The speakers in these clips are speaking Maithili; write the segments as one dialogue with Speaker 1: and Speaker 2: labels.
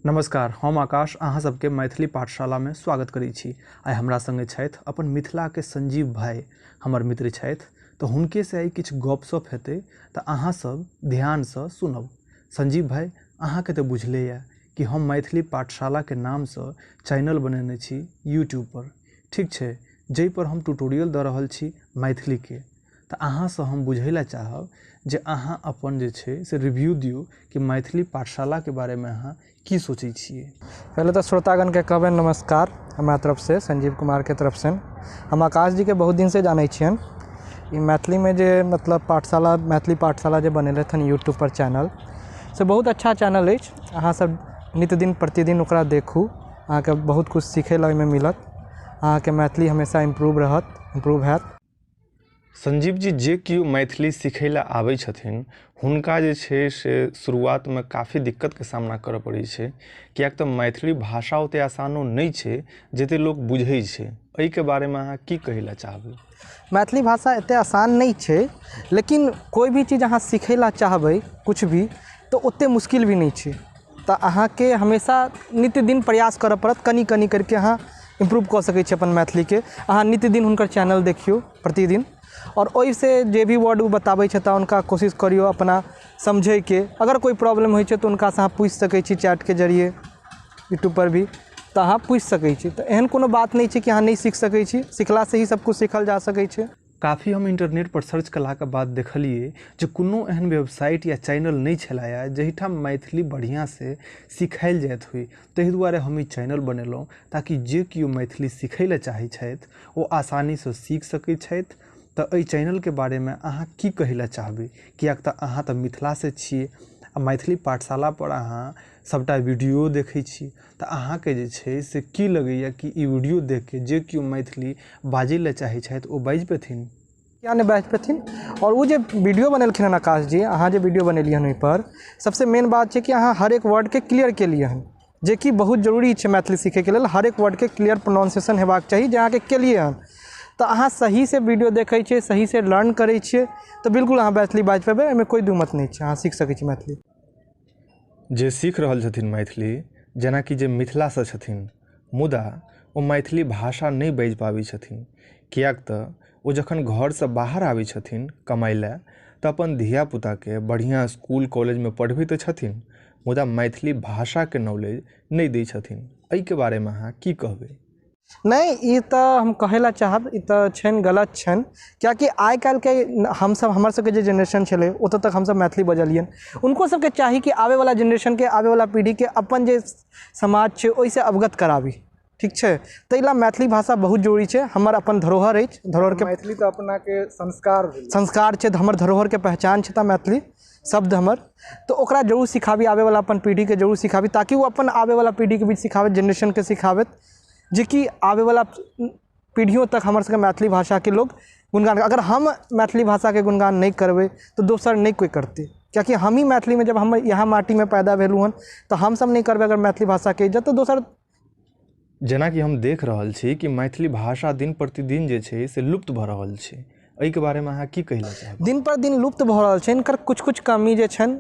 Speaker 1: नमस्कार, हम आकाश अहाँ सबके मैथिली पाठशालामे स्वागत करै छी। आइ हमरा सङ्गे छथि अपन मिथिलाके संजीव भाइ, हमर मित्र छथि, तऽ हुनकेसँ आइ किछु गपशप हेतै, तऽ अहाँ सब ध्यानसँ सुनब। संजीव भाइ, अहाँके तऽ बुझले यऽ कि हम मैथिली पाठशालाके नामसँ चैनल बनेने छी यूट्यूबपर, ठीक छै, जाहिपर हम ट्यूटोरियल दऽ रहल छी मैथिलीके। तऽ अहाँसँ हम बुझै लए चाहब जे अहाँ अपन जे छै से रिव्यू दियौ कि मैथिली पाठशालाके बारेमे अहाँ की सोचै छियै।
Speaker 2: पहिले तऽ श्रोतागणके कहबनि नमस्कार हमरा तरफसँ, संजीव कुमारके तरफसँ। हम आकाश जीके बहुत दिनसँ जानै छियनि। ई मैथिलीमे जे मतलब पाठशाला, मैथिली पाठशाला जे बनेलथि हन यूट्यूबपर चैनल, से बहुत अच्छा चैनल अछि। अहाँ सब नित दिन प्रतिदिन ओकरा देखू, अहाँके बहुत किछु सीखै लए ओहिमे मिलत। अहाँके मैथिली हमेशा इम्प्रूव रहत, इम्प्रूव हैत।
Speaker 1: संजीव जी, जे केओ मैथिली सिखै लए आबै छथिन हुनका जे छै से शुरुआतमे काफी दिक्कतके सामना करऽ पड़ै छै, किएक तऽ मैथिली भाषा ओते आसानो नहि छै जते लोक बुझै छै। एहिके बारेमे अहाँ की कहै लए चाहबै?
Speaker 2: मैथिली भाषा एते आसान नहि छै, लेकिन कोइ भी चीज अहाँ सिखै लए चाहबै किछु भी, तऽ ओते मुश्किल भी नहि छै। तऽ अहाँके हमेशा नित्यदिन प्रयास करऽ पड़त, कनि कनि करिके अहाँ इम्प्रूव कऽ सकै छी अपन मैथिलीके। अहाँ नित्यदिन हुनकर चैनल देखियौ प्रतिदिन, आओर ओहिसँ जे भी वर्ड ओ बताबै छथि हुनका कोशिश करियौ अपना समझैके। अगर कोइ प्रॉब्लम होइ छै तऽ हुनकासँ अहाँ पूछि सकै छी चैटके जरिए, यूट्यूबपर भी तऽ अहाँ पूछि सकै छी। तऽ एहन कोनो बात नहि छै कि अहाँ नहि सीख सकै छी, सिखलासँ ही सबकिछु सीखल जा सकै छै।
Speaker 1: काफी हम इंटरनेट पर सर्च कयलाके बाद देखलियै जे कोनो एहन वेबसाइट या चैनल नहि छलैया जाहिठाम मैथिली बढ़िआँसँ सिखायल जाइत होइ। ताहि दुआरे हम ई चैनल बनेलहुँ ताकि जे केओ मैथिली सिखै लए चाहै छथि ओ आसानीसँ सीख सकै छथि। तऽ एहि चैनलके बारेमे अहाँ की कहै लए चाहबै? किएक तऽ अहाँ तऽ मिथिलासँ छियै आ मैथिली पाठशाला पर अहाँ सबटा वीडियो देखै छी, तऽ अहाँके जे छै से की लगैया कि ई वीडियो देखके जे केओ मैथिली बाजै लए चाहै छथि ओ बाजि पेथिन?
Speaker 2: किया नहि बाजि पेथिन? आओर ओ जे वीडियो बनेलखिन हन आकाश जी, अहाँ जे वीडियो बनेलियै हन ओहिपर सबसँ मेन बात छै कि अहाँ हरेक वर्डके क्लियर केलियै हन, जेकि बहुत जरूरी छै मैथिली सीखैके लेल। हरेक वर्डके क्लियर प्रोनाउंसिएशन हेबाक चाही, जे अहाँके केलियै हन। तऽ अहाँ सहीसँ वीडियो देखै छियै, सहीसँ लर्न करै छियै, तऽ बिल्कुल अहाँ मैथिली बाजि पेबै, एहिमे कोइ दू मत नहि छै, अहाँ सीख सकै छी मैथिली।
Speaker 1: जे सीख रहल छथिन मैथिली, जेनाकि जे मिथिलासँ छथिन मुदा ओ मैथिली भाषा नहि बाजि पाबै छथिन, किएक तऽ ओ जखन घरसँ बाहर आबै छथिन कमाइ लए तऽ अपन धियापुताके बढ़िआँ इसकुल कॉलेजमे पढ़बै तऽ छथिन मुदा मैथिली भाषाके नॉलेज नहि दै छथिन। एहिके बारेमे अहाँ की कहबै?
Speaker 2: नहि, ई तऽ हम कहै लए चाहब ई तऽ छनि गलत छनि, किएकि आइ काल्हिके हमसब, हमर सबके जे जेनरेशन छलै ओतऽ तक हमसब मैथिली बजलियनि। हुनको सबके चाही कि आबैवला जेनरेशनके, आबैवला पीढ़ीके अपन जे समाज छै ओहिसँ अवगत कराबी, ठीक छै? ताहि लए मैथिली भाषा बहुत जरूरी छै, हमर अपन धरोहर अछि, धरोहरके
Speaker 3: मैथिली तऽ अपनाके संस्कार भेलै,
Speaker 2: संस्कार छै, हमर धरोहरके पहचान छै। तऽ मैथिली शब्द हमर तऽ ओकरा जरूर सिखाबी, आबैवला अपन पीढ़ीके जरूर सिखाबी, ताकि ओ अपन आबैवला पीढ़ीके बीच सिखाबै, जेनरेशनके सिखाबैत, जेकि आबैवला पीढ़ियो तक हमर सबके मैथिली भाषाके लोक गुणगान। अगर हम मैथिली भाषाके गुणगान नहि करबै तऽ दोसर नहि कोइ करतै, किएकि हमही मैथिलीमे जब हम इएह माटीमे पैदा भेलहुँ हन तऽ हमसब नहि करबै अगर मैथिली भाषाके इज्जत तऽ दोसर।
Speaker 1: जेनाकि हम देख रहल छी कि मैथिली भाषा दिन प्रतिदिन जे छै से लुप्त भऽ रहल छै, एहिके बारेमे अहाँ की कहै लए चाहबै?
Speaker 2: दिन पर दिन लुप्त भऽ रहल छै। हिनकर किछु किछु कमी जे छनि,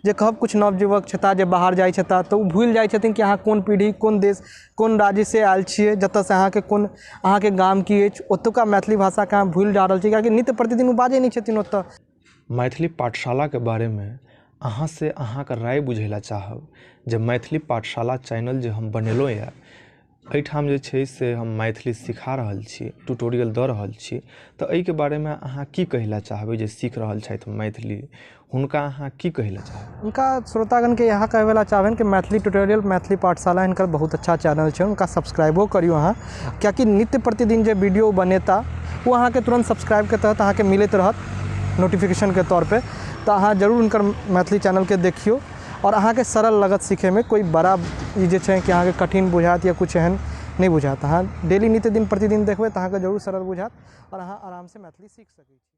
Speaker 2: जे कहब किछु नवयुवक छथि जे बाहर जाइ छथि तऽ ओ भूलि जाइ छथिन कि अहाँ कोन पीढ़ी, कोन देश, कोन राज्यसँ आयल छियै, जतऽसँ अहाँके कोन अहाँके गाम की अछि, ओतुका मैथिली भाषाके अहाँ भूलि जा रहल छी, किएकि नित्य प्रतिदिन ओ बाजै नहि छथिन ओतऽ।
Speaker 1: मैथिली पाठशालाके बारेमे अहाँसँ अहाँके राय बुझै लए चाहब जे मैथिली पाठशाला चैनल जे हम बनेलहुँ यऽ एहिठाम जे छै से हम मैथिली सिखा रहल छी, ट्यूटोरियल दऽ रहल छी, तऽ एहिके बारेमे अहाँ की कहै लए चाहबै? जे सीख रहल छथि मैथिली हुनका अहाँ की कहै लए चाहबै?
Speaker 2: हुनका श्रोतागणके इएह कहै लए चाहबनि कि मैथिली ट्यूटोरियल, मैथिली पाठशाला हिनकर बहुत अच्छा चैनल छै, हुनका सब्सक्राइबो करियौ अहाँ, किएकि नित्य प्रतिदिन जे वीडियो बनेता ओ अहाँके तुरन्त सब्सक्राइबके तहत अहाँके मिलैत रहत नोटिफिकेशनके तौरपर। तऽ अहाँ जरूर हुनकर मैथिली चैनलके देखियौ आओर अहाँके सरल लगत सीखैमे, कोइ बड़ा ई जे छै कि अहाँके कठिन बुझायत या किछु एहन नहि बुझायत। अहाँ डेली नित्य दिन प्रतिदिन देखबै तऽ अहाँके जरूर सरल बुझायत आओर अहाँ आरामसँ मैथिली सीख सकै छी।